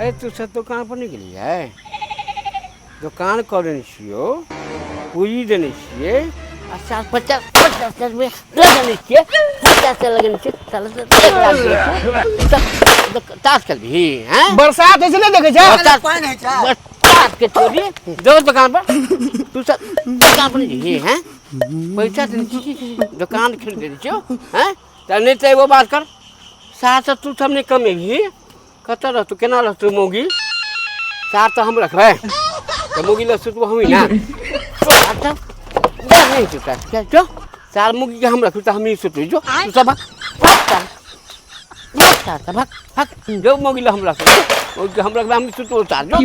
अरे तू सब दोकान पर नहि गेलियै? दोकान कऽ देने छियौ, पूँजी देने छियै आ साल 50 50 हजार रुपया लगेने छियै, 50 हजार लगेने छियै, साल से 1 लाख देने छियै। तब ताश खेलबिही हैं? बरसात होइ छै, नहि देखै छै? बरसात पानि होइ छै। बरसात के चोरी दो दोकान पर, तू सब दोकान पर नहीं जइही हैं? पैसा देने छी, दोकान खोलि देने छियौ हैं? तऽ नहि तऽ एगो बात कर, सास तू सब नहि कमेबही, कतऽ रहतौ, केना रहतौ मौगी? सार तऽ हम रखबै तऽ मौगी लग सुतबो हमही ने। अच्छा नहीं सुता चल, जो सार मौगी के हम रखू तऽ हमही सुतबै। जो तू सब भाग भाग, सार भाग, सार सब भाग भाग, जो मौगी लग हम रखबै, मौगी के हम रखबै, हम सुतबो सार जो।